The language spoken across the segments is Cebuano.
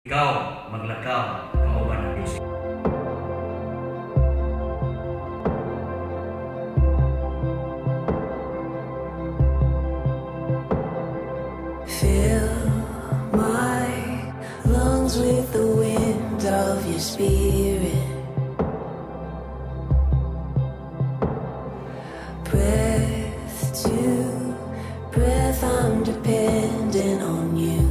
Ikaw maglakaw kauban ang Dios. Fill my lungs with the wind of your spirit. Breath to breath, I'm dependent on you.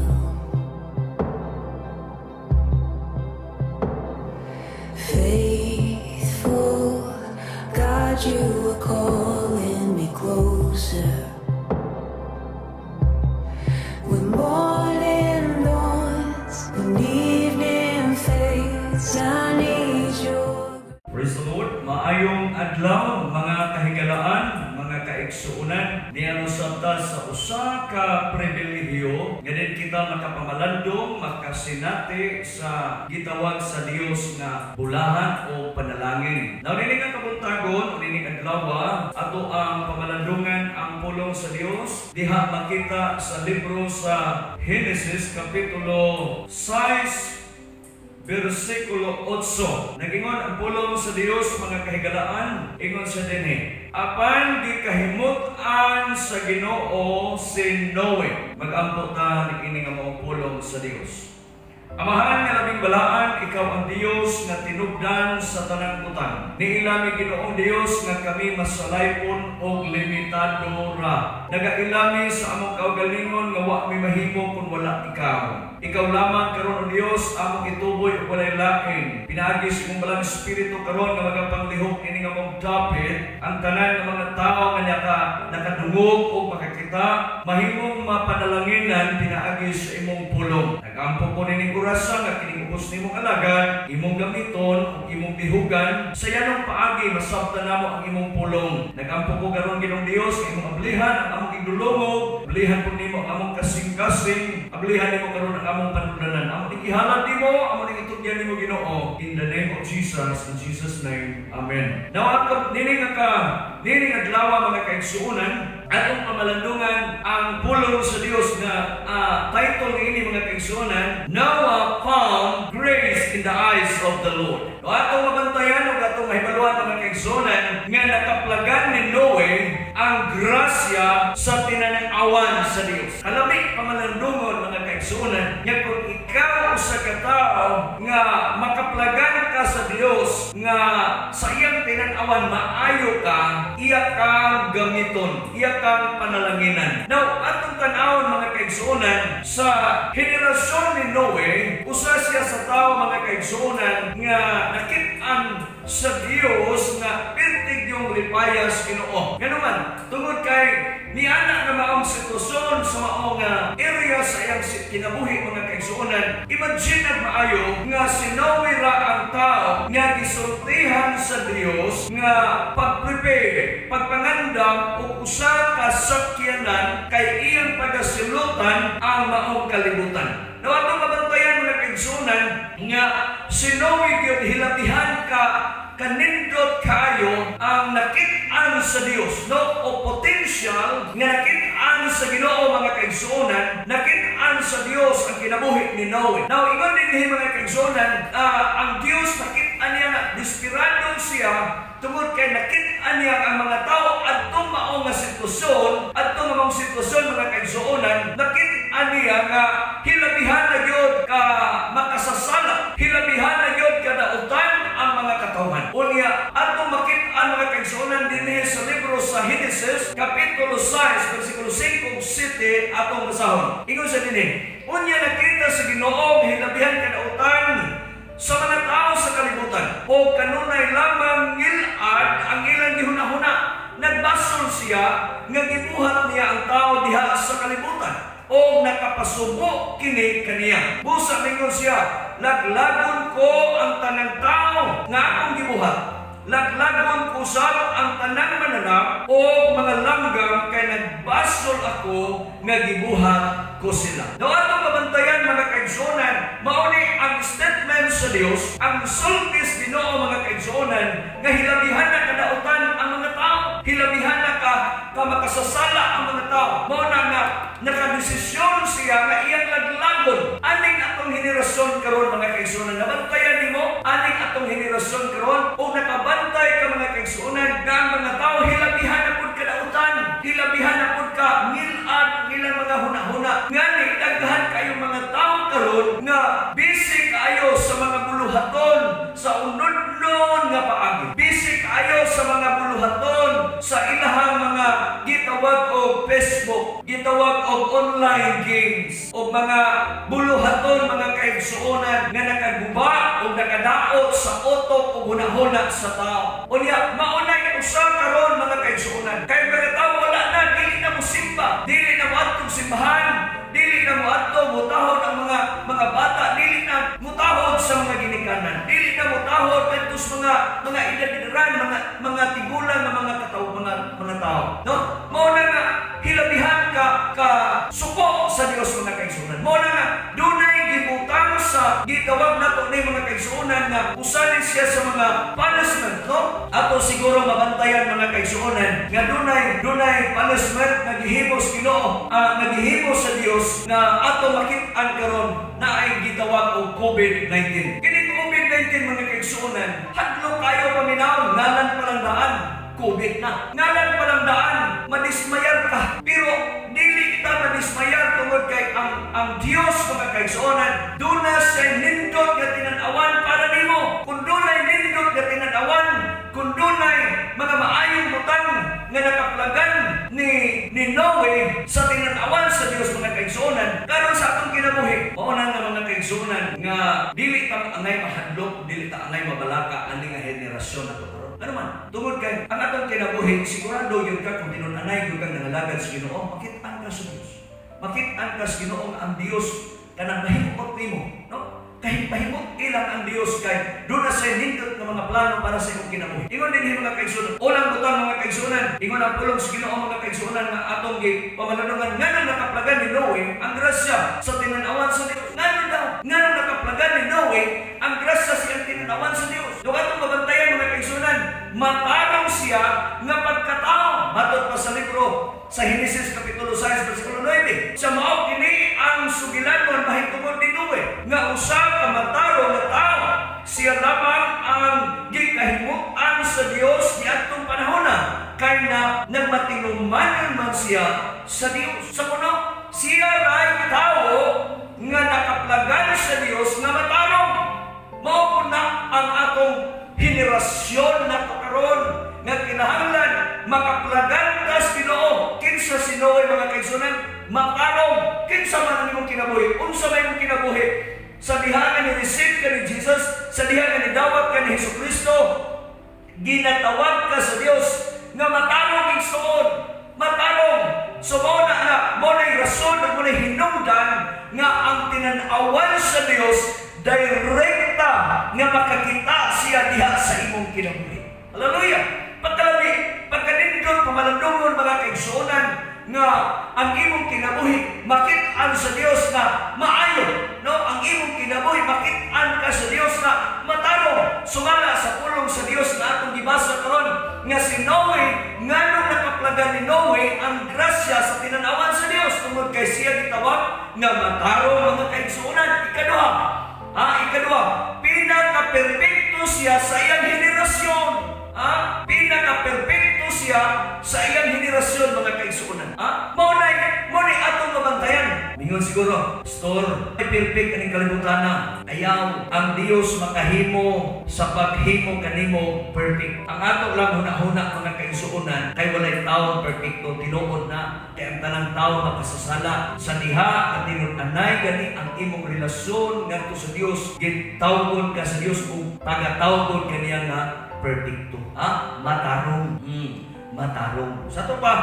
Faithful God, you are calling me closer. When morning dawns and evening fades, I need your Praise the Lord. Maayong adlaw mga kahigalaan, mga kaigsuonan. Niano sa ta sa usa ka pribilehiyo nga din kita makapamalandong, makasinati sa gitawag sa Dios nga bulahan o panalangin. Now nini nga kabuntagon, nining adlaw, ato ang pamalandungan ang pulong sa Dios diha makita sa libro sa Genesis kapitulo 6 versikulo 8. Nagingon ang pulong sa Dios mga kahigalaan, ingon sa dinhi, apan gikahimut-an sa Ginoo si Noe. Magampo ta niini nga maong pulong sa Dios. Amahan nga labing balaan, ikaw ang Dios nga tinubdan sa tanang butang. Niilami Ginoong Dios nga kami masalaypon og limitado ra. Nagailami sa among kaugalingon nga wa mi mahimo kun wala ikaw. Ikaw lamang karon o Dios among ituboy ug walay lain. Pinaagi sa imong balang espiritu karon nga magapanglihok ini nga mong dapit ang tanan nga mga tawo nga nakadungog og makakita mahimong mapanalanginan pinaagi sa imong pulong. Nagampo ko nining orasa nga kining ubos nimong alagad, imong gamiton ug imong bihugan sa yanong paagi masabtan namo ang imong pulong. Nagampo ko karon Ginoong Dios nga imong ablihan ang among igdulongog, ablihan pud nimo ang among kasing-kasing, ablihan nimo karon ang among panudlanan. Amo ning ihalad nimo, amo ning itugyan nimo Ginoo. In the name of Jesus, in Jesus name. Amen. Now ang nining ka nining adlaw mga kaigsuonan, atong pamalandungan ang pulong sa Dios nga title niini mga kaigsuonan, Noah found grace in the eyes of the Lord. No, atong mabantayan ug atong mahibaluan mga kaigsuonan nga nakaplagan ni Noe ang grasya sa tinanawan sa Dios. Kalami pamalandungon mga kaigsuonan nga kung ikaw usa ka tawo nga makaplagan ka sa Dios nga sa iyang tinanawan maayo ka, iya kang gamiton, iya kang panalanginan. Now, atong tan-awon mga kaigsuonan sa henerasyon ni Noe, usa siya sa tawo mga kaigsuonan nga nakit-an sa Dios nga pirtig yung lipayas Ginoo. Nganuman, tungod kay niana nga maong sitwasyon sa maong area sa iyang kinabuhi mga kaigsuonan, imagine nag maayo nga si Noe ra ang tao nga gisultihan sa Dios nga pag-prepare, pagpangandam og usa ka sakyanan kay iyang pagasilutan ang maong kalibutan. Now, atong mabantayan mga kaigsuonan nga si Noe gyud hilabihan ka kanindot kaayo ang nakit-an sa Dios, no, o potential nga nakit-an sa Ginoo mga kaigsuonan, nakit-an sa Dios ang kinabuhi ni Noe. Now, ingon din mga kaigsuonan, ang Dios nakit-an niya nga desperado siya tungod kay nakit-an niya ang mga tao adtong mao nga sitwasyon, adtong maong sitwasyon mga kaigsuonan, nakit-an niya nga hilabihan na gyud ka makasasala, hilabihan na gyud kadautan ang mga katawhan. Unya, atong makit-an mga kaigsuonan dinhi sa libro sa Genesis kapitulo 6 versikulo 5 ug 7 atong basahon. Ingon sa dinhi, unya nakita sa Ginoo hilabihan kadautan sa mga tao sa kalibutan o kanunay lamang ngilad ang ilang gihunahuna. Nagbasol siya nga gibuhat niya ang tao diha sa kalibutan o nakapasubo kini kaniya. Busa mingon siya, laglagon ko ang tanang tao nga akong gibuhat. Laglagon ko sab ang tanang mananap o mga langgam kay nagbasol ako nga gibuhat ko sila. Now, atong mabantayan mga kaigsuonan, mao ni ang statement sa Dios, ang sultis Ginoo mga kaigsuonan nga hilabihan na kadautan ang mga tao, hilabihan na ka makasasala ang mga tao. Mao na nga nakadesisyon siya nga iyang laglagon aning atong henerasyon. henerasyon karon, mga kaigsuonan, nabantayan nimo aning atong henerasyon karon o nakabantay ka, mga kaigsuonan, nga ang mga tao hilabihan na pud kadautan, hilabihan na pud ka ngilad ang ilang mga hunahuna. Ngani daghan kayo mga tao karon nga busy kaayo sa mga buluhaton sa unodnon nga paagi. Busy kaayo sa mga buluhaton sa ilahang mga gitawag og Facebook, gitawag og online games, o mga buluhaton, mga kaigsuonan, nga nakaguba o nakadaot sa utok o hunahuna sa tao. Unya, maunay usa karon, mga kaigsuonan. Kay mga tao wala na, dili na mo simba, dili na mo adtong simbahan, dili na mo adto mutahod ang mga bata, dili na mutahod sa mga ginikanan, dili na mutahod kadto sa mga edad-edaran, mga tigulang nga mga kataw, mga tao. No? Mao na nga hilabihan ka suko sa Dios, mga kaigsuonan. Mao na nga dunay gibutang sa gitawag nato ni, mga kaigsuonan, nga usa siya sa mga punishment, no? Ato siguro mabantayan, mga kaigsuonan, nga dunay punishment nga gihimo sa Ginoo, nga gihimo sa Dios nga ato makit-an karon na ay gitawag og COVID-19. Kini COVID-19, mga kaigsuonan, hadlok kayo paminaw, ngalan pa lang daan, COVID na. Ngalan pa lang daan, madismayar ka. Pero dili kita madismayar tungod kay ang Dios, mga kaigsuonan, duna siya nindot nga tinan-awan para nimo. Kung dunay nindot nga tinan-awan, kung dunay mga maayong butang nga nakaplagan ni Noe sa tinan-awan sa Dios, mga kaigsuonan, karon sa atong kinabuhi, mao na nga, mga kaigsuonan, nga dili ta angay mahadlok, dili ta angay mabalaka ani nga henerasyon nato karon. Ano man, tungod kay ang atong kinabuhi, sigurado yun ka kung tinun-anay yun kang nangalagad sa Ginoo, makit-an ka sa Dios. Makit-an ka sa Ginoo nga ang Dios kanang mahimot nimo, no? Kahit mahimot ilang ang Dios kay doon na siya nindot nga mga plano para sa imong kinabuhi. Ingon din mga kaigsuonan. Unang butang, mga kaigsuonan, ingon ang pulong sa Ginoo, mga kaigsuonan, nga atong gi pamalandungan, nganong nakaplagan ni Noe ang grasya sa tinanawan sa Dios. Ngano daw? Nganong nakaplagan ni Noe ang grasya sa iyang tinanawan sa Dios? Do atong mabantayan, mga kaigsuonan, matarong siya nga pagkatao. Matod pa sa libro sa Henesis Kapitulo 6 versikulo 9. Sa mao kini ang sugilanon mahitungod ni Noe nga usa ka matarong nga tao. Siya lamang ang gikahimutan sa Dios niadtong panahona kay na nagmatinumanon man siya sa Dios. Sa kuno, siya ray tao nga nakaplagan sa Dios nga matarong. Mao po na ang atong henerasyon na karon nga kinahanglan makaplagan ka sa Ginoo. Kinsa si Noe, mga kaigsuonan? Matarong. Kinsa man ang imong kinabuhi? Unsa may imong kinabuhi? Sa diha nga ni receive ka ni Jesus, sa diha nga ni dawat ka ni Hesus Kristo, ginatawag ka sa Dios nga matarong, igsoon, matarong. So mao na nga, mao na rason ug mao na hinungdan nga ang tinan-awan sa Dios direkta nga makakita siya diha sa imong kinabuhi. Hallelujah! Pagkalabi, pagkanindot, pamalandungon, mga kaigsuonan, nga ang imong kinabuhi makit-an sa Dios nga maayo, no? Ang imong kinabuhi makit-an ka sa Dios nga matarong sumala sa pulong sa Dios nga atong gibasa karon nga si Noe. Nganong nakaplagan ni Noe ang grasya sa tinanawan sa Dios? Tungod kay siya gitawag nga matarong, mga kaigsuonan. Ikaduha, ikaduha, pinaka-perpekto siya sa iyang henerasyon. Pinaka-perpekto siya sa iyang henerasyon, mga kaigsuonan. Mao na atong mabantayan. Mingon siguro, "Pastor, ay perfect aning kalibutan na." Ayaw, ang Dios makahimo sa paghimo kanimo perfect. Ang ato lang huna-huna, mga kaigsuonan, kay walay tawo perfecto, tinuod na kay ang tanang tao makasasala. Sa diha nga tinun-anay gani ang imong relasyon ngadto sa Dios, gitawgon ka sa Dios ug tagatawgon kaniya nga perfecto. Matarong. Matarong. Sa ato pa,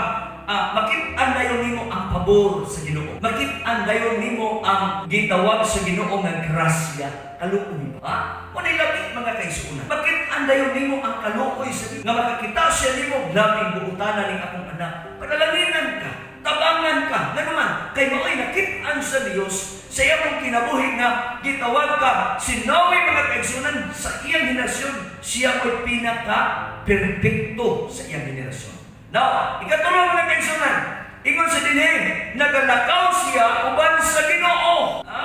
makit-an dayon nimo ang pabor sa Ginoo. Makit-an dayon nimo ang gitawag sa Ginoo nga grasya. Kaluoy ba? Mao labi, mga kaigsuonan. Makit-an dayon nimo ang kaluoy sa Ginoo. Nga makakita siya nimo, "Labing buutanan ning akong anak." Panalanginan ka, tabangan ka. Ngano man, kay mao'y nakit-an sa Dios sa iyang kinabuhi nga gitawag ka. Si Noe, mga kaigsuonan, sa iyang henerasyon, siya mo'y pinaka perpekto sa iyang henerasyon. Now, ikatulo, mga kaigsuonan, ingon sa dinhi, nagalakaw siya uban sa Ginoo. Ha?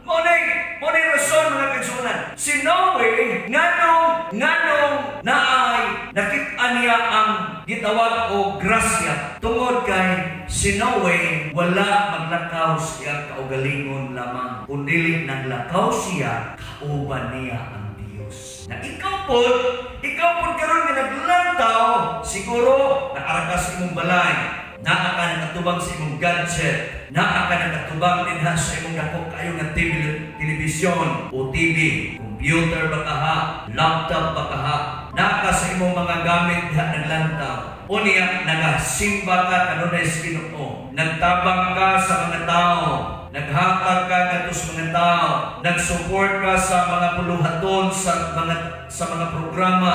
Mo rason, mga kaigsuonan. Si Noe, nganong naay nakita niya ang gitawag og grasya, tungod kay si Noe wala maglakaw siya kaugalingon lamang, kundili naglakaw siya kauban niya ang Dios. Na ikaw pod karon nga naglantaw, siguro naa ra ka sa imong balay, naa ka nakatubang sa imong gadget, naa ka nakatubang dinha sa imong dako kayo nga TV, telebisyon o TV, computer ba kaha, laptop ba kaha, naa ka sa imong mga gamit diha naglantaw. Unya, nagasimba ka kanunay sa Ginoo, nagtabang ka sa mga tao, naghatag ka ngadto sa mga tao, nag-support ka sa mga puluhaton, sa mga programa,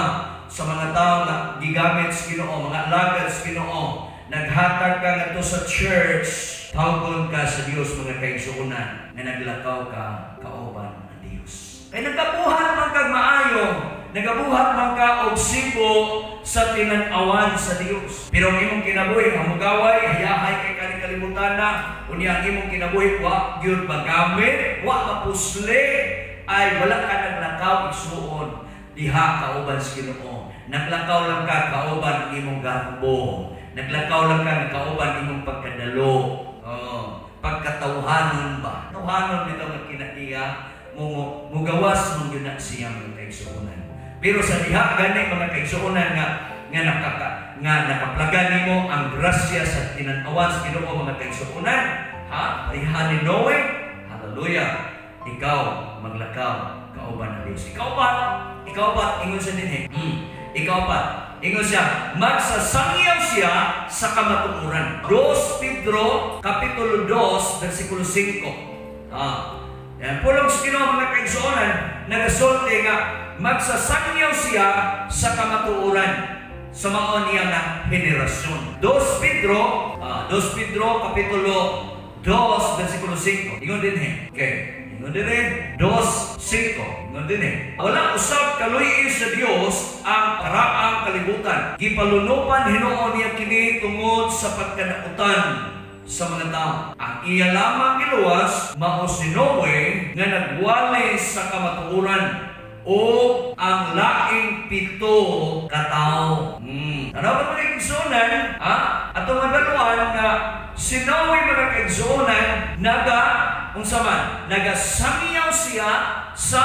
sa mga tao nga gigamit sa Ginoo, mga alagad sa Ginoo, naghatag ka ngadto sa church, tawgon ka sa Dios, mga kaigsuonan, nga naglakaw ka kauban ang Dios. Kay nagabuhat man kag maayo, nagabuhat man ka og sibo sa tinan-awan sa Dios. Pero ang imong kinabuhi hamugaway, hayahay kay kani kalibutan na, unya ang imong kinabuhi wa gyud magamit, wa mapusli, ay wala ka naglakaw, igsuon, diha kauban sa Ginoo. Naglakaw lang ka kauban ang imong garbo. Naglakaw lang ka kauban imong pagkadalo. Oh, pagkatawhanon ba? Tawhanon bitaw nga kinaiya, mo mugawas man gyud na siya, mga kaigsuonan. Pero sa diha gani, mga kaigsuonan, nga nga nakaka nga nakaplagan nimo ang grasya sa tinan-awan sa Ginoo, mga kaigsuonan, ha? Pareha ni Noe, hallelujah. Ikaw maglakaw kauban ang Dios. Ikaw pa ingon sa dinhi. Ikaw pa ingon siya, magsasangyaw siya sa kamatuoran. 2 Pedro, Kapitulo 2, versikulo 5. Ah. Yan, pulong sa Ginoo, mga kaigsuonan, nagasulti nga magsasangyaw siya sa kamatuoran sa mao niya nga henerasyon. 2 Pedro, 2 Pedro Kapitulo 2, versikulo 5. Ingon dinhi. Okay. Ingon dinhi, 2:5. Ingon dinhi. Wala usab kaluy sa Dios ang karaang kalibutan. Gipalunopan hinuon niya kini tungod sa pagkanautan sa mga tao. Ang iya lamang giluwas mao si Noe nga nagwali sa kamatuoran o ang laing 7 ka tawo. Ano ba, mga kaigsuonan? Ha? Atong mabaluan nga si Noe, mga kaigsuonan, naga unsa man, nagasangyaw siya sa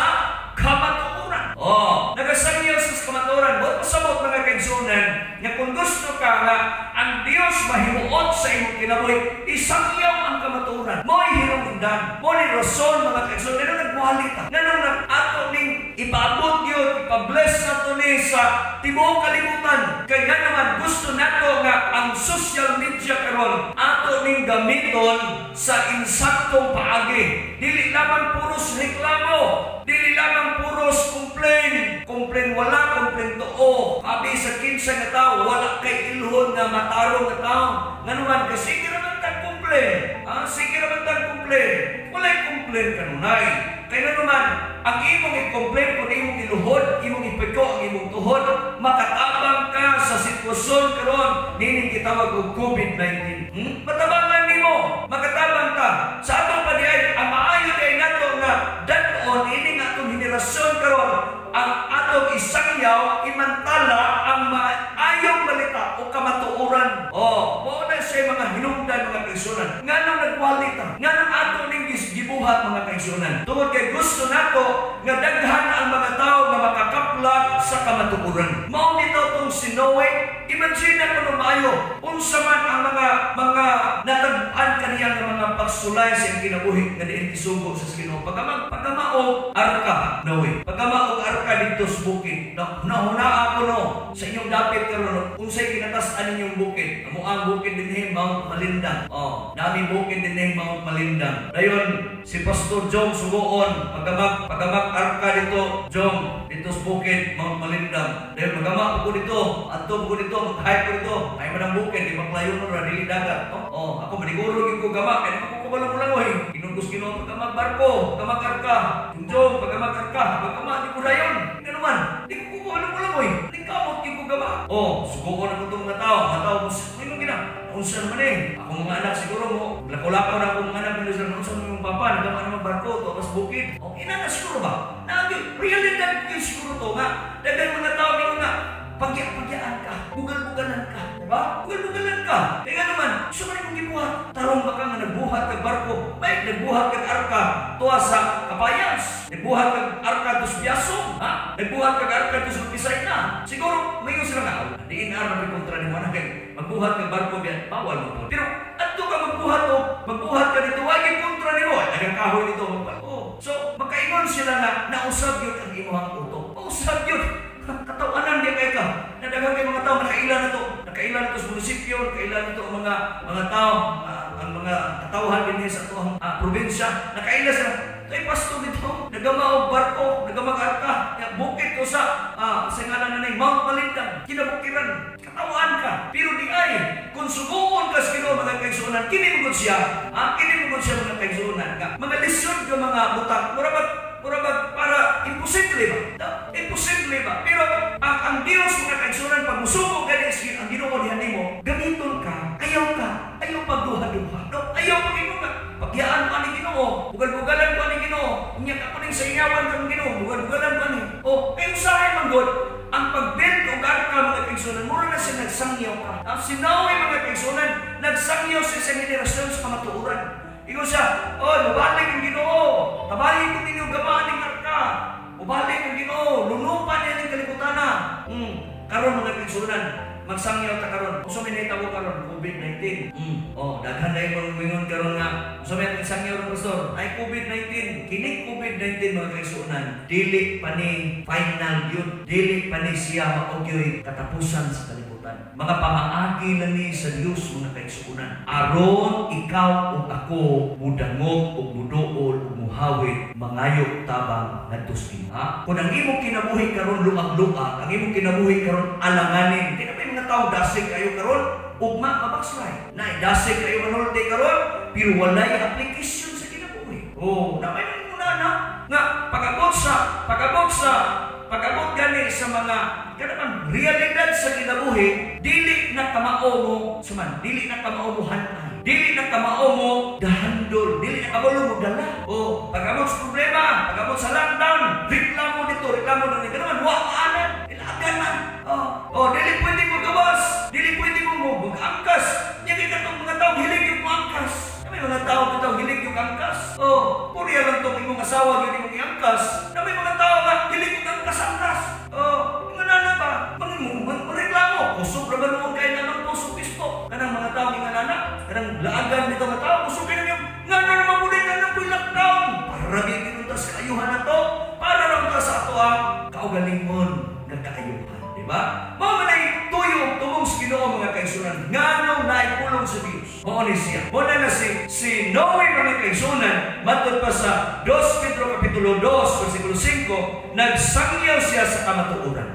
kamatuoran. Oh, nagasangyaw siya sa kamatuoran. Buot pasabot, mga kaigsuonan, nga kung gusto ka nga ang Dios mahimuot sa imong kinabuhi, isangyaw ang kamatuoran. Mo'y hinungdan. Mo ni rason, mga kaigsuonan, nganong nagwali ta? Nganong nag ato ning ipaabot yun, ipa-bless nato ni sa tibuok kalibutan? Kay nga naman gusto nato nga ang social media karon ato ning gamiton sa insaktong paagi. Dili lamang puros reklamo, dili lamang puros complain. Complain wala, complain tuo. Abi sa kinsa nga tao, wala kay ilhon nga matarong nga tao. Nganuman kasi sige raman tag complain. Ah, sige raman tag complain. Walay complain kanunay. Kay naman, ang imong i-complain kung imong iluhod, imong ipiko ang imong tuhod, makatabang ka sa sitwasyon karon nining gitawag og COVID-19. Matabangan nimo, makatabang ka. Sa atong padiay, ang maayo diay nato nga dan-on ini nga atong henerasyon karon, ang atong isangyaw, imantala ang maayong balita o kamatuoran. Oh, mao na siya mga hinungdan, mga kaigsuonan. Nganong nagwali ta? Nganong ato ning gibuhat, mga kaigsuonan? Tungod kay gusto nato nga daghan ang mga tao nga makakaplag sa kamatuoran. Mao nito tong si Noe. Imagine na kuno maayo unsa man ang mga natag-an kaniya nga mga pagsulay sa iyang kinabuhi nga diin gisugo sa Ginoo. Pagkamaog arka, Noe. Pagkamaog arka didto sa bukid. Na hunahunaa ko no sa inyong dapit karon unsay kinatas-an ninyong bukid. Amo ang bukid dinhi, Mount Malindang. Oh, nami bukid dinhi, Mount Malindang. Dayon si Pastor Jong sugoon pagkamag arka dito, Jong, dito sa bukid Mount Malindang. Dayon magama ko dito, adto ko dito, mag-hike ko dito. Ay man ang bukid, di maklayo no ra, dili dagat. Oh, oh ako maniguro gyud ko gama kay ko kabalo mo langoy. Inugos Ginoo pagkamag barko, pagkamag arka. Jong, pagkamag arka, pagkama di ko dayon. Nga naman, di ko kabalo mo langoy. Di kamot gyud ko gama. Oh, sugoon ako tong mga tao, mga tao mo ingon gina. Unsa naman eh? Ako mga anak siguro mo, lako-lako na ako mga anak, pero unsa man yung papa nagama naman barko to alas bukid. O ina na siguro ba? Naagi realidad gyud siguro to nga daghan mga tao ningon nga pagya-pagyaan ka, bugal-bugalan ka, diba? Bugal-bugalan ka. Kaya naman, so man imong gibuhat. Tarong ba ka nga nagbuhat kag barko, may nagbuhat kag arka tuwa sa Kapayas, nagbuhat kag arka tos Biasong, ha? Nagbuhat kag arka tos Bisayna. Siguro mayon sila nga, diin na may kontra nimo na kay magbuhat kag barko biyan, bawal mo po. Pero adto ka magbuhat o magbuhat ka dito, wag kontra nimo, daghang kahoy dito. Oh. So makaingon sila nga nausab gyud ang imong utok. Mausab gyud. Katawanan di kay ka. Nadaghan kay mga tao nakaila na to. Nakaila na to sa munisipyo, nakaila na to ang mga tao, ang mga katawhan dinhi sa atuang probinsya. Nakaila sila. Kay pasto dito, nagama og barko, nagama og arka, bukid to sa sa ngalan na ning Mount Malindang, kinabukiran. Katawaan ka. Pero di ay kung suguon ka sa Ginoo mga kaigsuonan, kini mo siya, kini mo siya mga kaigsuonan nga mga lisod nga mga butang, mura bag para imposible ba? No? Imposible ba? Pero ang Dios mga kaigsuonan pag musuko gani ang Ginoo diha nimo, gamiton ka, ayaw pagduha-duha. No, ayaw pag-ingon ka. Pagyaan ko ani Ginoo, bugal-bugalan ko ani Ginoo, unya ka kuning sa ingawan kang Ginoo, bugal-bugalan ko ani. O kay usahay man gud ang pag-build og arka mga kaigsuonan, mura na siya nagsangyaw ka. Ang sinawi mga kaigsuonan, nagsangyaw siya sa henerasyon sa kamatuoran. Ingon siya, oh, mubalik ang Ginoo, tabalik ko ninyo gamaan ning arka. Mubalik ang Ginoo, lunupan niya ning kalibutana. Karon mga kaigsuonan, magsangyaw ta karon. Unsa may nahitabo karon? COVID-19. Oh, daghan na yung mga karon nga. Unsa may magsangyaw ron, pastor? Ay COVID-19. Kini COVID-19 mga kaigsuonan, dili pa ni final yun. Dili pa ni siya maugyoy katapusan sa kalibutan. Mga pamaagi lang ni sa Dios mga kaigsuonan. Aron ikaw ug ako mudangog ug muduol ug muhawit mangayok tabang ngadto sa Ginoo. Ha? Kung ang imong kinabuhi karon luag-luag, ang imong kinabuhi karon alanganin, kina may mga tao dasig kayo karon ugma mabackslide. Nay dasig kayo manulti karon pero walay application sa kinabuhi. Oh, na may muna na nga pag-abot gani sa mga kanang realidad sa kinabuhi, dili na kamao mo suman, dili na kamao mo hanay, dili na kamao mo dahandol, dili na kamao mo dala. O pag-abot sa problema, pag-abot sa lockdown, reklamo dito, reklamo dito, kanaman wa maanan, ilagan man. Oh, dili pwede mo gawas, dili pwede mo mag-angkas. Nya kay katong mga tao hilig yung moangkas. May mga tao bitaw hilig yung angkas. Oh, puriya lang tong imong asawa gyud imong iangkas. Na may mga tao nga hilig yung angkas-angkas. Oh, nga nana ba? Reklamo, kusog ra ba noon kay namang kusog pisto. Kanang mga tao nga nana, kanang laagan dito nga tao kusog kay namang ngano naman mo din nang kuy lockdown. Para gyud ta sa kaayuhan nato, para ra ta sa ato ang kaugalingon nga kaayuhan, di ba? Mao man ay tuyo tumong sa Ginoo mga kaigsuonan, nganong naipulong sa Dios. Mao ni siya. Mao na si Noe mga kaigsuonan, matud pa sa 2 Pedro kapitulo 2 versikulo 5, nagsangyaw siya sa kamatuoran.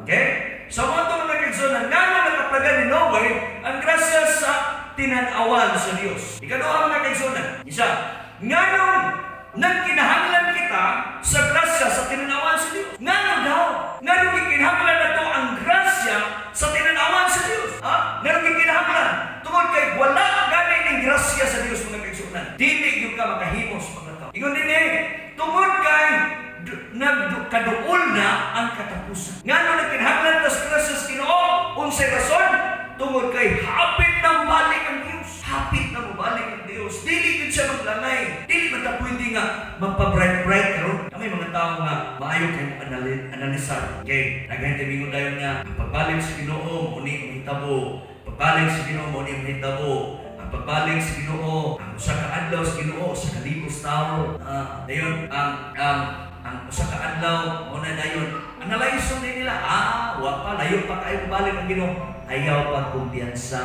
Okay? Sa mga mga kaigsuonan, nganong nakaplagan ni Noe ang grasya sa tinan-awan sa Dios. Ikaduha mga kaigsuonan, isa, nganong nagkinahanglan kita sa grasya sa tinanawan sa Dios. Ngano daw? Ngano gikinahanglan nato ang grasya sa tinanawan sa Dios? Ha? Ngano gikinahanglan? Tungod kay wala gani ning grasya sa Dios mga kaigsuonan. Dili gyud ka makahimos mga tao. Ingon dinhi, tungod kay nagkaduol na ang katapusan. Ngano nagkinahanglan ta sa grasya sa Ginoo? Unsay rason? Tungod kay hapit na mobalik ang Dios. Hapit na mobalik ang Dios. Dili gyud siya maglangay. Dili man ta pwede nga magpa-bright-bright karon. May mga tao nga maayo kay analisar. Okay, daghan kay mingon dayon nga ang pagbalik sa Ginoo mo ni mahitabo. Pagbalik sa Ginoo mo ni mahitabo. Ang pagbalik sa Ginoo, ang usa ka adlaw sa Ginoo sa kalibos tawo. Dayon ang usa ka adlaw mo na dayon. Analyze ni nila, wa pa layo pa kayo balik ang Ginoo. Ayaw pagkumpiyansa.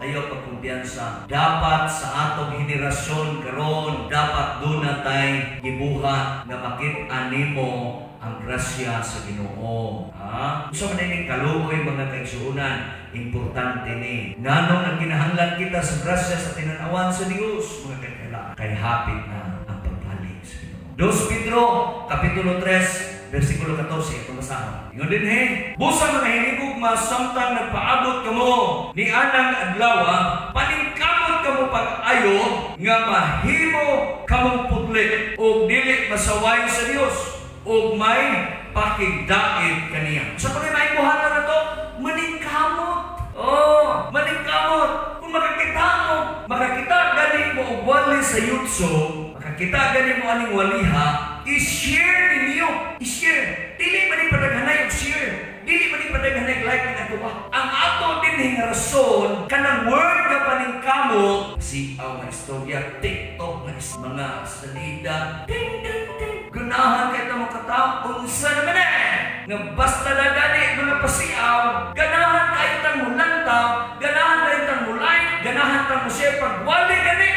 Ayaw pagkumpiyansa. Dapat sa atong henerasyon karon, dapat doon natay gibuhat na makit-an nimo ang grasya sa Ginoo. Ha? Unsa man ini kaluoy mga kaigsuonan, importante ni. Nganong nagkinahanglan kita sa grasya sa tinanawan sa Dios, mga kaigsuonan, kay hapit na ang pagbalik sa Ginoo. 2 Pedro kapitulo 3 versikulo 14, ito basahon. Ingon din he, busa mga hinigugma samtang nagpaabot kamo ni anang adlaw, paningkamot Maningkamot kamo pag-ayo nga mahimo kamong putli ug dili masaway sa Dios ug may pakigdait kaniya. Sa kuno may buhaton na to, maningkamot. Oh, maningkamot. Kung makakita mo, makakita gani mo og wali sa YouTube, makakita gani mo aning waliha, i-share ninyo. I-share. Dili man ni padaghanay og share. Dili man ni padaghanay like ning ato ba. Ang ato din nga rason kanang word nga paningkamot, siaw nga istorya, TikTok nga mga salida, ding ding ding. Ganahan kay tamo katao unsa naman eh. Nga basta na gani mga pasiaw, ganahan kayo tang mulantaw, ganahan kayo tang mulike, ganahan tang mo share pag wali gani.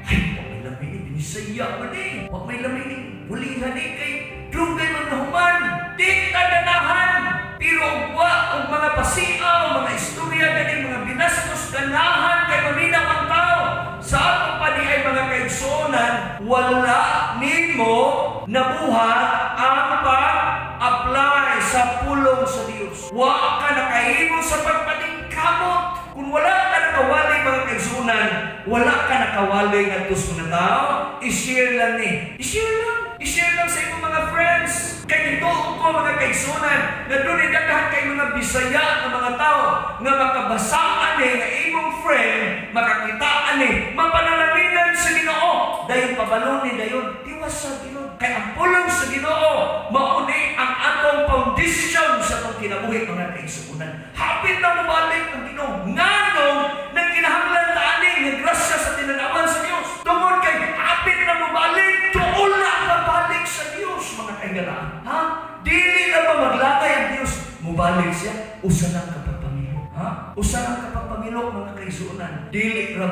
Ay, wa may lami ni binisaya man eh. Wa may lami ni bulihan ni kay dugay man nahuman. Di ta ganahan. Pero wa og mga pasiaw, mga istorya gani, mga binastos, ganahan kay maminaw ang tao. Sa atong pa di ay mga kaigsuonan, wala nimo nabuhat ang pag-apply sa pulong sa Dios. Wa ka nakahimo sa pagpaningkamot. Kung wala ka nakawali mga kaigsuonan, wala ka nakawali ngadto sa mga tao, i-share lang ni. I-share lang. I-share lang sa imong mga friends. Kay nituo ko mga kaigsuonan, nga dunay daghan kay mga Bisaya nga mga tao nga makabasa ani nga imong friend, makakita ani, mapanalanginan sa Ginoo. Dayon pabalon ni dayon, tiwas sa Ginoo. Kay ang pulong sa Ginoo mauni ang atong foundation sa atong kinabuhi mga kaigsuonan. Hapit na mobalik ang Ginoo. Nganong nagkinahanglan ta ani nga grasya sa tinanawan sa Dios? Tungod kay hapit na mobalik, tuol na pabalik sa Dios mga kahigalaan. Ha? Dili na ba maglakay ang Dios? Mobalik siya, usa lang ka pagpamilok. Ha? Usa lang ka pagpamilok mga kaigsuonan. Dili ra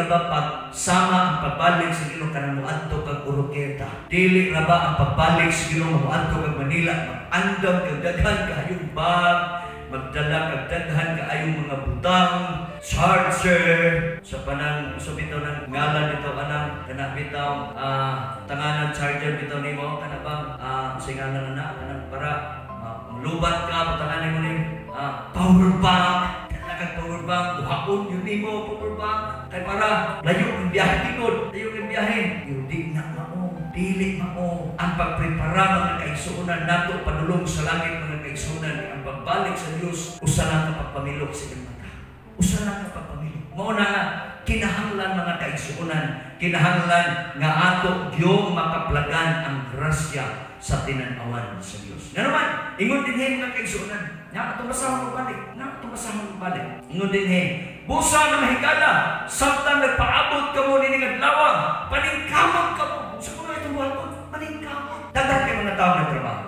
ba pag sama ang pagbalik sa Ginoo kanang moadto kag Oroquieta? Dili ra ba ang pagbalik sa Ginoo moadto kag Manila, mag-andam kag daghan kaayong bag, magdala kag daghan kaayong mga butang, charger, sa panang sa bitaw ng ngalan bitaw anang kana bitaw tanganan charger bitaw nimo kana bang sa ngalan na kanang para lubat ka butangan nimo ni power bank, dala kag power bank, duhaon yun nimo power bank kay para layo ang biyahe tingod, layo ang biyahe. Pero di na mao, dili mao ang pagprepara mga kaigsuonan nato padulong sa langit mga kaigsuonan. Ang pagbalik sa Dios usa lang ka pagpamilok sa iyang mata, usa lang ka pagpamilok. Mao na nga kinahanglan mga kaigsuonan, kinahanglan nga ato gyud makaplagan ang grasya sa tinanawan sa Dios. Nga naman, ingon dinhi mga kaigsuonan, nga atong basahon mo balik, nga atong basahon mo balik. Ingon dinhi, busa nga mahigala, samtang nagpaabot kamo nining adlaw, paningkamot kamo. Sa kuno itong buhaton, paningkamot. Daghan kay mga tao nagtrabaho.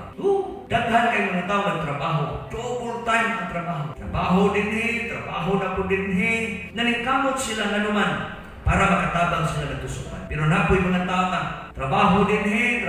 Daghan kay mga tao nagtrabaho. Double time ang trabaho. Trabaho dinhi, trabaho na po dinhi. Naningkamot sila nganuman para makatabang sila nagtusukan. Pero napoy mga tao nga, trabaho dinhi,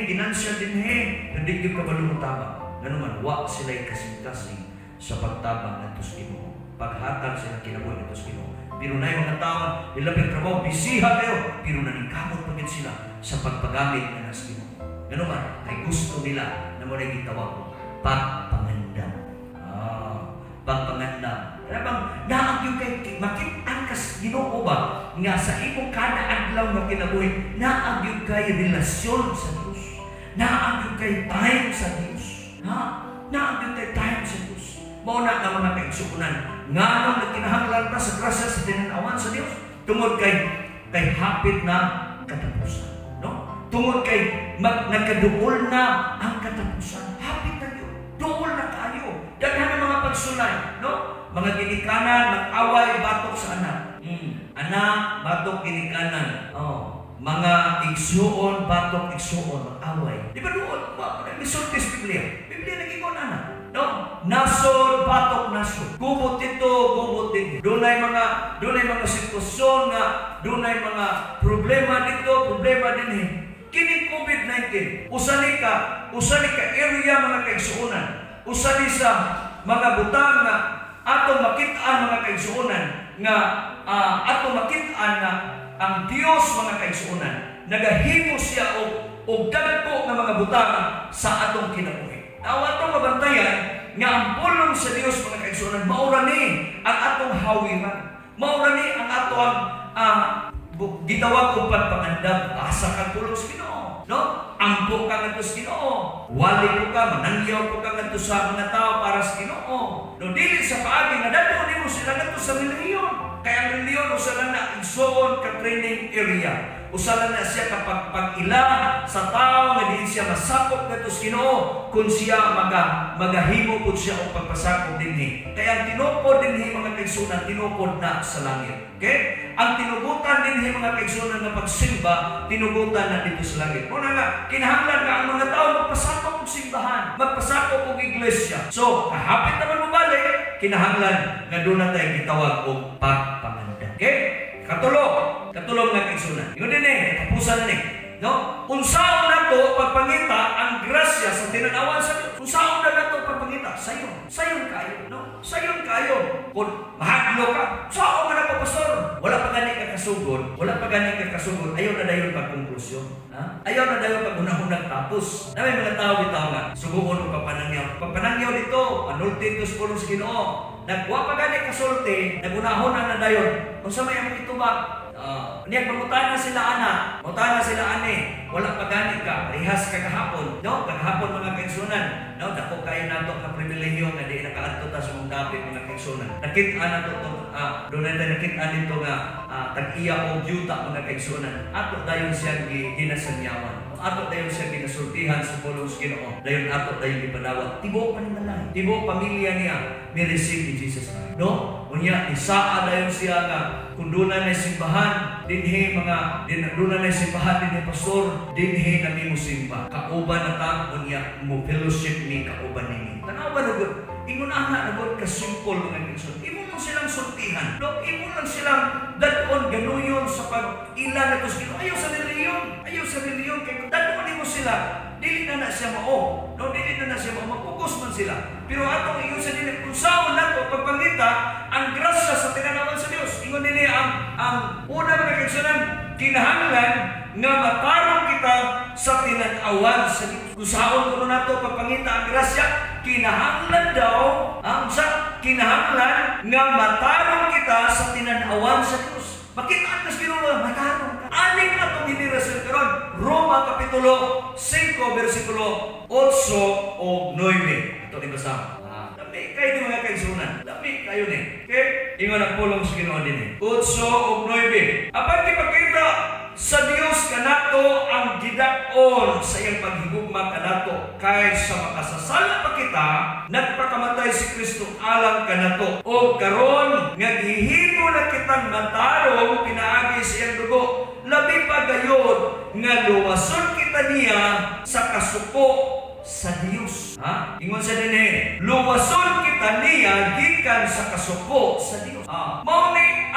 ginansya dinhi, hindi yung kabalo mo tabang. Nganuman, wa sila'y kasing-kasing sa pagtabang ngadto sa Ginoo. Paghatag sila kinabuhi ngadto sa Ginoo. Pero na yung mga tao, ilapit trabaho, bisiha kayo, pero naningkamot pa gid sila sa pagpagamit na nasa Ginoo. Nganuman, kay gusto nila na mo na gitawag ko, pagpangandam. Pagpangandam. Kaya bang, naag yung kay makit-an kas Ginoo ba nga sa imong kada adlaw nga kinabuhi, naag yung kay relasyon sa Dios, naag yung kay time sa Dios, ha? Naag yung kay time sa Dios. Mao na nga mga kaigsuonan, nganong nagkinahanglan ta sa grasya sa tinanawan sa Dios? Tungod kay hapit na katapusan, no? Tungod kay nagkaduol na ang katapusan, hapit na yun, duol na kayo. Daghan ang mga pagsulay, no? Mga ginikanan, mag-away, batok sa anak. Anak, batok, ginikanan. Oh. Mga igsuon, batok, igsuon, mag-away. Di ba doon? Misulti sa Biblia. Biblia nag-ingon anak. No? Nasod, batok, nasod. Gubot dito, gubot dito. Dunay mga sitwasyon nga, dunay mga problema dito, problema din. Kining COVID-19, usa ni ka area mga kaigsuonan, usa ni sa mga butang nga atong makit-an mga kaigsuonan nga atong makit-an nga ang Dios mga kaigsuonan nagahimo siya og dagko nga mga butang sa atong kinabuhi. Aw atong mabantayan nga ang pulong sa Dios mga kaigsuonan maura ni ang atong hawiran. Mao ra ni ang ato ang gitawag og pagpangandam. Asa kang pulong sa Ginoo, no? Ampo ka ngadto sa Ginoo. Wali ko ka, manangyaw ko ka ngadto sa mga tao para sa Ginoo. No, dili sa paagi nga dadto nimo sila ngadto sa relihiyon. Kaya ang relihiyon usa lang na, igsoon, ka training area. Usa lang na siya kapag pag-ila sa tao nga diin siya masakop ngadto sa Ginoo kung siya magahimo pud siya og pagpasakop dinhi. Kaya ang tinupod dinhi, mga kaigsuonan, tinupod na sa langit. Okay? Ang tinugutan dinhi, mga kaigsuonan, nga pagsimba, tinugutan na dito sa langit. Muna nga kinahanglan nga ang mga tao magpasakop og simbahan, magpasakop og iglesia. So, kahapit naman mo balik, kinahanglan nga doon na tayo gitawag og pagpangandam. Okay? Katulo, katulong nga kaigsuonan. Ingon din eh, tapusan na ni. No? Unsaon nato pagpangita ang grasya sa tinanawan sa Dios? Unsaon na nato pagpangita? Sayon. Sayon kayo, no? Sayon kayo. Kung mahadlok ka, "Saon man ako, pastor?" Wala pa gani ka kasugod, wala pa gani ka kasugod, ayaw na dayon pagkonklusyon. Ha? Ayaw na dayon pag-unahunag tapos. Na may mga tao bitaw nga, suguon og pagpanangyaw. Pagpanangyaw dito, panulti dito sa pulong sa Ginoo. Nagwa pa gani kasulti, nagunahon na dayon. Unsa may among itubag? Niya mangutana sila ana, mangutana sila ani, wala pa gani ka, parehas ka kahapon, no? Kahapon, mga kaigsuonan, no? Dako kayo nato ka pribilehiyo nga di nakaadto ta sa mong dapit, mga kaigsuonan. Nakita nato to, doon na nakita dito nga tag-iya og yuta, mga kaigsuonan. Ato dayon siya ginasanyawan. Ato dayon siya ginasultihan sa pulong sa Ginoo. Dayon ato dayon gipanawag. Tibuok panimalay, tibuok pamilya niya mi receive ni Jesus Christ. No? Unya isaa dayon siya nga kung doon na simbahan dinhi mga din doon na simbahan dinhi, pastor, dinhi na mi mo simba. Kauban na ta, unya mo fellowship ni kauban nini. Tanaw ba na gud? Ingon ana na gud ka simple, mga kaigsoon. Imo lang silang sultihan. No, imo lang silang dadon ganuyon sa pag-ila na sa Ginoo. Ayaw sa relihiyon. Ayaw sa relihiyon kay kung dadon nimo sila, dili na na siya mao. No, dili na na siya mao, mapugos man sila. Pero atong ingon sa dili kung saon nato pagpangita ang grasya sa tinanawan sa Dios. Ingon dinhi ang una, mga kaigsuonan, kinahanglan nga matarong kita sa tinanawan sa Dios. Kung saon kuno nato pagpangita ang grasya, kinahanglan daw ang sa kinahanglan nga matarong kita sa tinanawan sa Dios. Makita ka sa Ginoo nga matarong ka. Aning atong henerasyon karon? Roma kapitulo 5 bersikulo 8 o 9. Ito ni basa. Dami kayo ni, mga kaigsuonan. Dami kayo ni. Okay? Ingon ang pulong sa Ginoo dinhi. 8 o 9. Apan gipakita sa Dios kanato ang gidak-on sa iyang paghigugma kanato kay sa makasasala pa kita, nagpakamatay si Kristo alang kanato. O karon nga gihimo na kitang matarong pinaagi sa iyang dugo, labi pa gayod nga luwason kita niya sa kasuko sa Dios. Ha? Ingon sa dinhi, luwason kita niya gikan sa kasuko sa Dios. Mao ni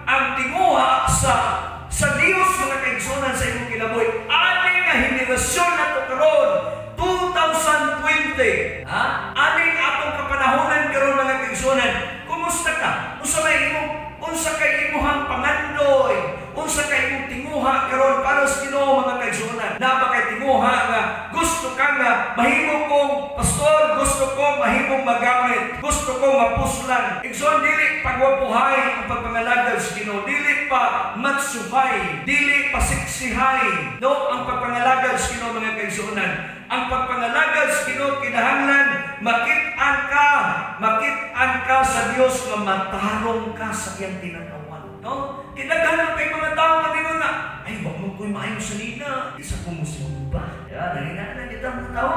ang tinguha sa Dios, mga kaigsuonan, sa imong kinabuhi. Ani nga henerasyon nato karon, 2020. Ha? Aning atong kapanahonan karon, mga kaigsuonan, kumusta ka? Unsa may imong unsa kay imuhang pangandoy? Unsa kay imong tinguha karon para sa Ginoo, mga kaigsuonan? Naa ba kay tinguha nga gusto ka nga mahimo kong pastor, gusto kong mahimong magamit, gusto kong mapuslan? Igsoon, dili pagwapuhay ang pagpangalagad sa Ginoo, dili pa matsuhay, dili pa siksihay. No, ang pagpangalagad sa Ginoo, mga kaigsuonan. Ang pagpangalagad sa Ginoo, kinahanglan makit-an ka sa Dios nga matarong ka sa iyang tinanawan. No? Kinaghanan kay mga tao nga mingon nga, "Ay, wa mo ko'y maayo sa nina. Di sa ko musimba." Ya, nanginaan na kita mga tao.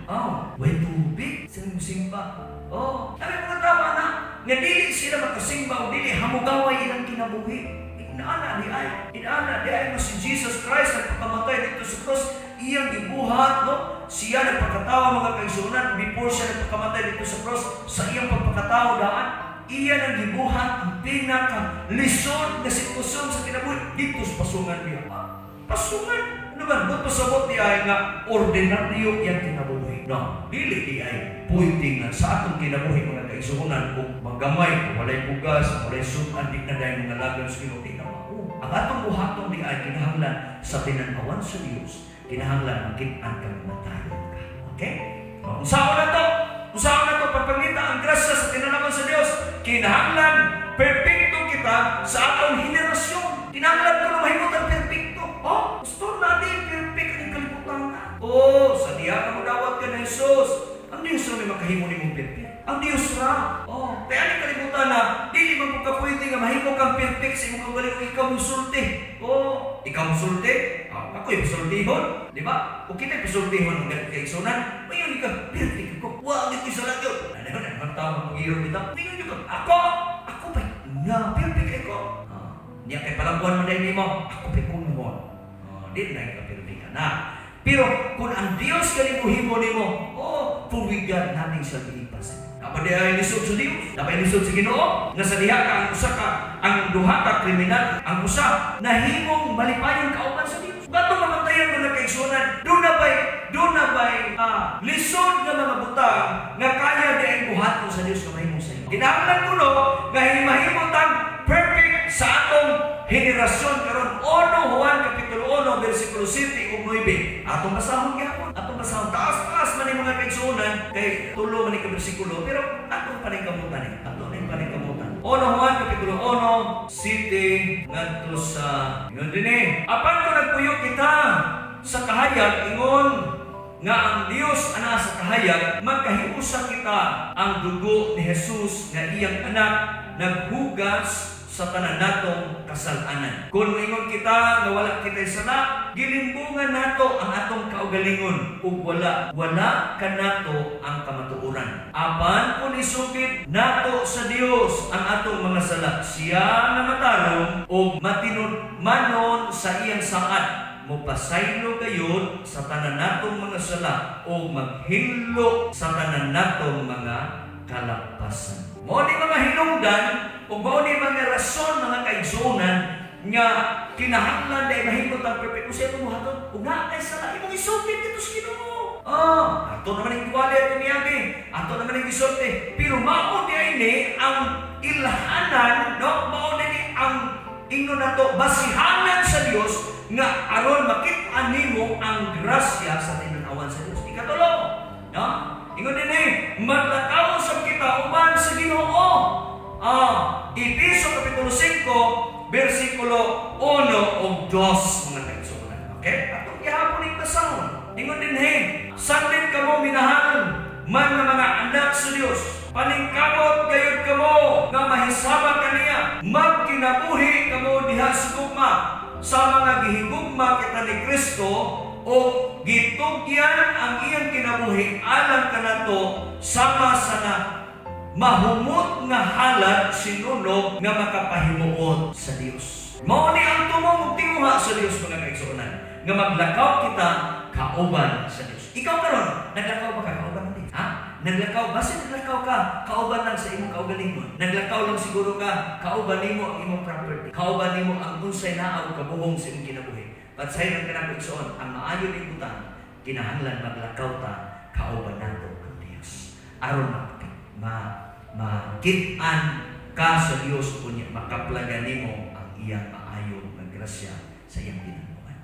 Oh, way tubig sa musimba. Oh, sabi mga tao na, nga dili sila makasimba o dili hamugaway ilang kinabuhi. Inaana di ay, inaana di ay mo si Jesus Christ nagpakamatay dito sa cross, iyang gibuhat, no? Siya nagpakatao, mga kaigsuonan, before siya nagpakamatay dito sa cross, sa iyang pagpakatao daan, iya nang gibuhat ang pinaka lisod nga sitwasyon sa kinabuhi dito sa pasungan niya. Ah, pasungan. Ano man, buot pasabot di ay nga ordinaryo yang kinabuhi. No, dili di ay pwede nga sa atong kinabuhi, mga kaigsuonan, kung magamay, kung walay bugas, walay sudan, di na dahil mga lagan sa Ginoo, di na mao. Ang atong buhaton di ay kinahanglan sa tinanawan sa Dios, kinahanglan makit-an kang matarong ka. Okay? Unsaon na to? Unsaon na to pagpangita ang grasya sa tinanawan sa Dios? Kinahanglan perpekto. sa atong henerasyon. Kinahanglan ko na mahimot ang perpekto. Oh, gusto natin perfect ang kalibutan na. Oh, sa diha ka modawat ka na Jesus. Ang Diyos ra may makahimo nimong perfect. Ang Diyos ra. Oh, kaya ang kalibutan na dili man po ka pwede nga mahimo kang perfect sa imong kaugalingon, ikaw musulti. Oh, ikaw musulti? Ah, ako'y musultihon, di ba? O kita musultihon ng kaigsunan, mayon ka perfect ko. Wa gyud ko'y sala gyud. Ano na man tao magiro bitaw. Mayon ka. Ako, ako pa nga perfect ko. Ah, niya kay palambuan man dahil nimo, ako pa'y kunwon. Oh, di na ka perfect ka na. Pero kung ang Dios kani mo nimo, oh, for with God nothing shall be impossible. Dapat di ay lisod sa Dios. Dapat lisod sa Ginoo nga sa diha ka ang usa ka ang duha ka kriminal, ang usa nahimong malipayon kauban sa Dios. Bato mamantayan mo na kaigsunan, doon na bay lisod nga mga butang nga kaya di ay buhaton sa Dios nga mahimo sa imo. Kinahanglan kuno nga mahimo tang perfect sa atong henerasyon karon. 1 Juan kapitulo 1 bersikulo 7 ug 9. Atong basahon gyapon. Atong basahon, taas-taas man ni mga kaigsuonan kay tulo man ni ka bersikulo, pero atong paningkamutan ni. Ato ning paningkamutan. 1 Juan kapitulo 1 7 ngadto sa ingon dinhi. Apan kung nagpuyo kita sa kahayag ingon nga ang Dios anaa sa kahayag, magkahiusa kita. Ang dugo ni Jesus nga iyang anak naghugas sa tanan natong kasalanan. Kung moingon kita nga wala kita sala, gilimbungan nato ang atong kaugalingon ug wala wala kanato ang kamatuoran. Apan kung isugid nato sa Dios ang atong mga sala, siya nga matarong ug matinud-manon sa iyang saad, mopasaylo gayud sa tanan natong mga sala o maghinlo sa tanan natong mga kalapasan. Mao ni mga hinungdan o mao ni mga rason, mga kaigsuonan, nga kinahanglan dahil mahimot ang perfect. Kung siya buhaton, ug naa kay sala, imong isugid dito sa Ginoo. Ah, ato naman ang giwali ato niyagi, ato naman ang gisulti. Pero mao di ay ni ang ilhanan, no? Mao di ni ang ingnon nato basihanan sa Dios nga aron makit-an nimo ang grasya sa tinan-awan sa Dios. Ikatulo, no? Ingon din eh, maglakaw sa kita uban sa Ginoo. Ah, Efeso kapitulo 5 bersikulo 1 ug 2, mga kaigsuonan. Okay? Atong gihapon ning basahon. Ingon din eh, sandin kamo minahal man nga mga anak sa Dios. Paningkamot gayud kamo nga mahisaba kaniya. Magkinabuhi kamo diha sa gugma sa mga gihigugma kita ni Kristo o gitugyan ang iyang kinabuhi alang kanato sama sa na mahumot nga halad sinunog nga makapahimuot sa Dios. Mao ni ang tumong ug tinguha sa Dios, mga kaigsuonan, nga maglakaw kita kauban sa Dios. Ikaw karon, naglakaw ba ka kauban ng Dios? Ha? Naglakaw, basta naglakaw ka kauban lang sa imong kaugalingon. Naglakaw lang siguro ka kauban nimo ang imong property. Kauban nimo ang unsay naa og kabuhong sa imong kinabuhi. But sa inang kanang igsoon, ang maayo ning butang, kinahanglan maglakaw ta kauban nato ang Dios. Aron ma makit-an ka sa Dios unya makaplagan nimo ang iyang maayo nga grasya sa iyang tinan-awan.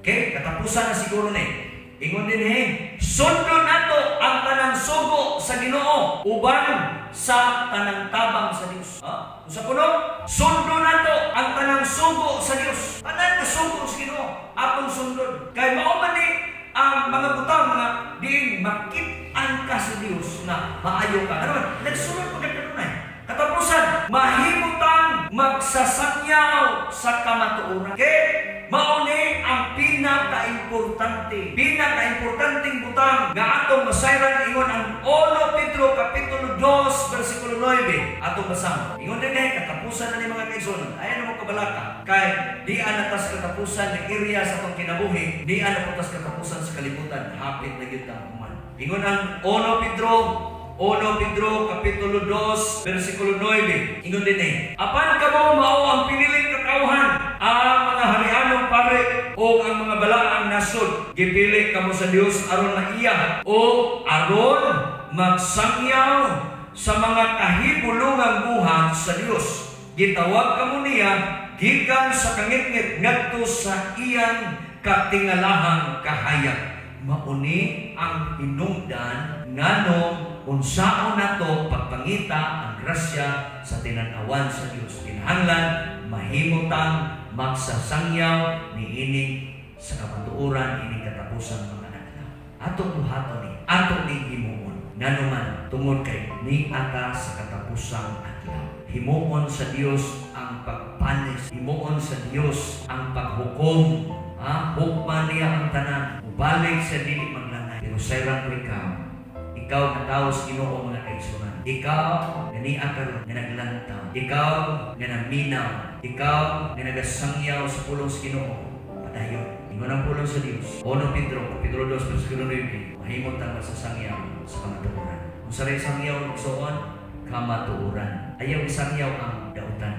Okay, katapusan na siguro ni. Ingon din eh, sundon nato ang tanang sugo sa Ginoo uban sa tanang tabang sa Dios. Ha? Usa kuno, sundon nato ang tanang sugo sa Dios. Tanan nga sugo sa Ginoo atong sundon. Kay mao man ni ang mga butang mga diin makit-an ka sa Dios na maayo ka. Ano man, nagsunod pa kanunay. Katapusan, mahimutang magsasangyaw sa kamatuoran. Okay? Mao ni ang pinakaimportante. Pinakaimportanteng butang nga atong masayran ingon ang 1 Pedro kapitulo 2 bersikulo 9. Atong basahon. Ingon din eh, katapusan na ni mga kaigsoon. Ayan mo kabalaka. Kay di ana tas katapusan ng area sa atong kinabuhi, di ana tas katapusan sa kalibutan. Hapit na gyud ang human. Ingon ang 1 Pedro kapitulo 2 bersikulo 9. Ingon din eh, apan kamo mao ang piniling katawhan, ang mga harianong pare o ang mga balaang nasod. Gipili kamo sa Dios aron maiya o aron magsangyaw sa mga kahibulungang buhat sa Dios. Gitawag kamo niya gikan sa kangitngit ngadto sa iyang katingalahang kahayag. Mauni ang hinungdan nganong unsaon nato pagpangita ang grasya sa tinan-awan sa Dios. Kinahanglan mahimutang magsasangyaw niining sa kamatuoran ining katapusan mga adlaw. Ato buhaton ni, ato ning himuon. Nganuman tungod kay niata sa katapusang adlaw. Himuon sa Dios ang pagpanis, himuon sa Dios ang paghukom. Ha? Hukman niya ang tanan. Ubalik sa dili maglanay. Pero sayran ko ikaw, ikaw nga tao sa Ginoo, mga kaigsuonan. Ikaw nga nia karon nga naglantaw. Ikaw nga naminaw. Ikaw nga nagasangyaw sa pulong sa Ginoo. Padayon. Ingon ang pulong sa Dios. 1 Pedro, Kapitulo 2, versikulo 9. Mahimot ang masasangyaw sa kamatuoran. Kung sa rin sangyaw, igsoon, kamatuoran. Ayaw isangyaw ang dautan.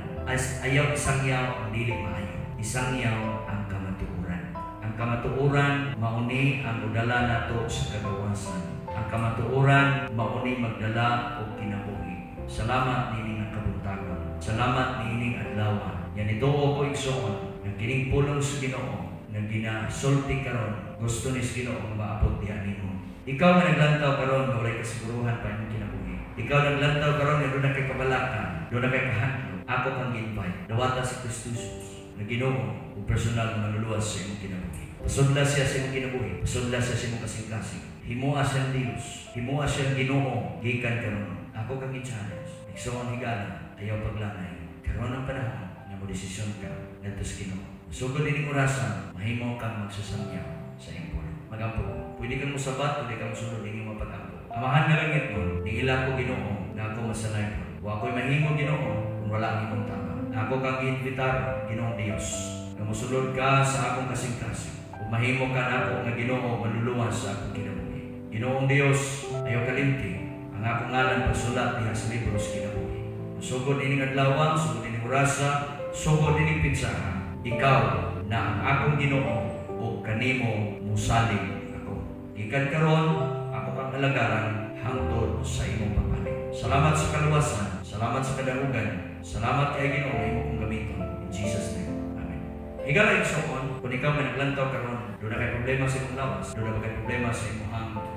Ayaw isangyaw ang dili maayo. Isangyaw ang kamatuoran. Ang kamatuoran, mauni ang udala nato sa kagawasan. Ang kamatuoran, mauni magdala og kinabuhi. Salamat niining ang kabuntagon. Salamat niining adlaw. Yan ito ko, igsoon, nga kining pulong sa Ginoo nga ginasulti karon, gusto ni sa Ginoo maabot diha nimo. Ikaw nga naglantaw karon nga walay kasiguruhan pa imong kinabuhi. Ikaw naglantaw karon nga duna kay kabalaka, duna kay kahadlok. Ako kang gi-invite. Dawata si Kristo Jesus na Ginoo ug personal nga manluluwas sa imong kinabuhi. Pasudla siya sa imong kinabuhi, pasudla siya sa imong kasing-kasing. Himoa siyang Dios, himoa siyang Ginoo gikan karon. Ako kang gi-challenge. Igsoon higala, ayaw paglanay. Karon ang panahon nga mo desisyon ka ngadto sa Ginoo. Sugod ining orasan, mahimo kang magsasangyaw sa iyang pulong. Magampo. Pwede kang mosabat, pwede kang mosunod inyong mapag-ampo. Amahan nga langit mo, niila ko, Ginoo, nga ako masanay po. Wa ako'y mahimo, Ginoo, kung wala ang imong tabang. Ako kang giinvitar, Ginoong Dios, nga mosulod ka sa akong kasing-kasing. Ug mahimo ka nako nga Ginoo manluluwas sa akong kinabuhi. Ginoong Dios, ayaw kalimti ang akong ngalan pagsulat diha sa libro sa kinabuhi. Sugod ining adlaw, sugod ining orasa, sugod ining pitsaha, ikaw na ang akong Ginoo ug kanimo musalig ako. Gikan karon, ako kang alagaran hangtod sa imong pagbalik. Salamat sa kaluwasan, salamat sa kadangugan, salamat kay Ginoo nga imo kong gamiton. In Jesus' name. Amen. Higala igsoon, kung ikaw may naglantaw karon, duna kay problema sa imong lawas, duna ba kay problema sa imong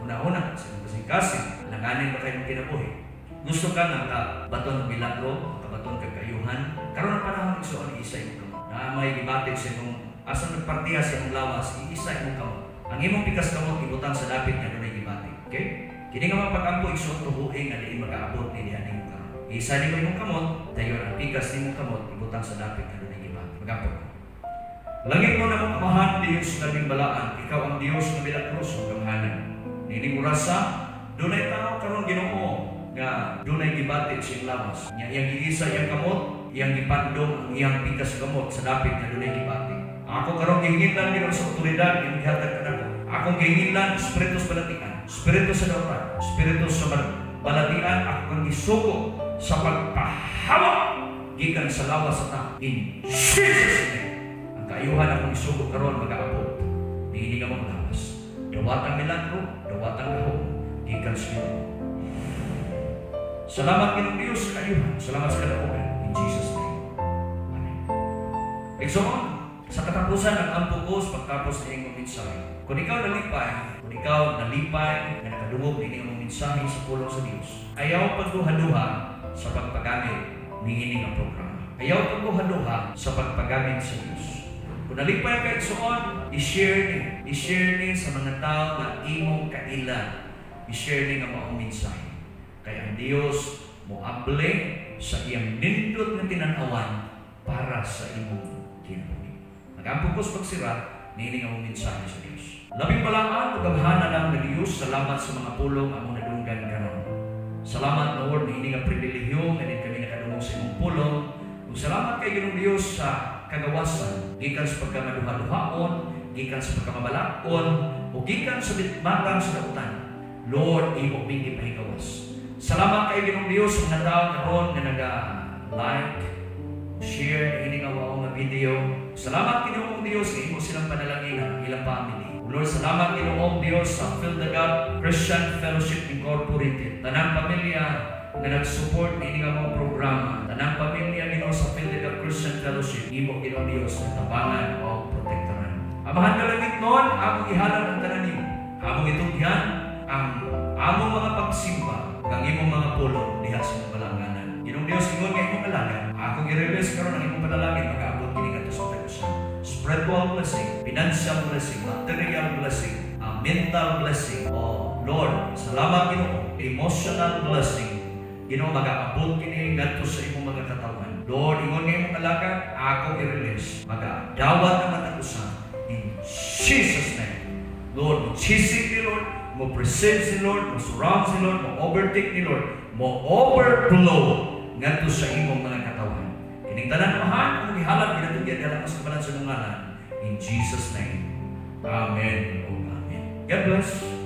una-una, sa imong kasing-kasing, alanganin ba kay imong kinabuhi? Gusto ka nga ka baton og milagro, kabaton kag kaayuhan, karon ang panahon, igsoon, isa imong kamot. Na may gibati sa imong asa nagpartiya sa imong lawas, iisa imong kamot. Ang imong pikas kamot ibutang sa dapit nga dunay gibati. Okay? Kini nga mga pag-ampo, igsoon, tuhuin nga diin makaabot ni diha nimo karon. Isa nimo imong kamot, dayon ang pikas nimong kamot ibutang sa dapit nga dunay gibati. Mag-ampo. Langit mo na mong Amahan, Diyos labing balaan, ikaw ang Diyos nga milagroso gamhanan. Niining orasa, dunay tao karon, Ginoo, nga dunay gibati sa iyang lawas. Nya iyang giisa iyang kamot, iyang gipandong ang iyang pikas kamot sa dapit nga dunay gibati. Ako karon gihingilan, Ginoo, sa otoridad imong gihatag kanako. Akong gihingilan espiritu sa balatian, espiritu sa dautan, espiritu sa balatian, ako kang gisugo sa pagpahawa gikan sa lawas sa tao. In Jesus' name. Ang kaayuhan akong isugo karon magaabot niini nga mong lawas. Dawatang milagro, dawatang gahom gikan sa Ginoo. Salamat, Ginoong Diyos, sa kaayuhan. Salamat sa kadaugan. In Jesus' name. Amen. Igsoon, sa katapusan ng ampo ko sa pagtapos ng iyong mensahe. Kung ikaw nalipay na nakadungog ini ang mensahe sa pulong sa Dios, ayaw pagduha-duha sa pagpagamit niini nga programa. Ayaw pagduha-duha sa pagpagamit sa Dios. Kung nalipay ka, igsoon, i-share ni. I-share ni sa mga tao nga imong kaila. I-share ni nga maong mensahe. Kaya ang Dios moable sa iyang nindot nga tinanawan para sa imong kinabuhi. Magampo ko sa pagsira, niini nga mong mensahe sa Dios. Labing balaan ug gamhanan lang nga Dios, salamat sa mga pulong among nadunggan karon. Salamat, Lord, niini nga pribilehiyo nga din kami nakadungog sa imong pulong. Ug salamat kay Ginoong Dios sa kagawasan gikan sa pagkamaduha-duhaon, gikan sa pagkamabalakon, o gikan sa matang sa dautan. Lord, imo ming gipahigawas. Salamat kay Ginoong Dios sa mga tao karon nga naga-like, share ini nga mao nga video. Salamat, Ginoong Dios, kay imo silang panalanginan, ilang family. Lord, salamat, Ginoong Dios, sa Fill the Gap Christian Fellowship Incorporated. Tanang pamilya nga nag-support niini nga mga programa. Tanang pamilya, Ginoo, sa Fill the Gap Christian Fellowship, imo, Ginoong Dios, nga tabangan o protektaran. Amahan nga langit noon, akong ihalad ang tanan nimo. Among itugyan ang among mga pagsimba ug ang imong mga pulong diha sa imong balaan. Ginoong Dios, ingon nga imong alagad, akong i-release karon ang imong panalangin, magaabot kini ngadto sa tag-usa. Spiritual blessing, financial blessing, material blessing, mental blessing. Oh Lord, salamat, Ginoo, emotional blessing. Ginoo, magaabot kini ngadto sa imong mga katawhan. Lord, ingon nga imong alagad, akong i-release. Magadawat ang matag usa in Jesus' name. Lord, mo chisik ni Lord, mo presence ni Lord, mo surround ni Lord, mo overtake ni Lord, mo overflow ngadto sa imong mga katawhan. Kining tanan, Amahan, among gihalad, ginatugyan diha sa balaan sa ngalan. In Jesus' name. Amen ug amen. God bless.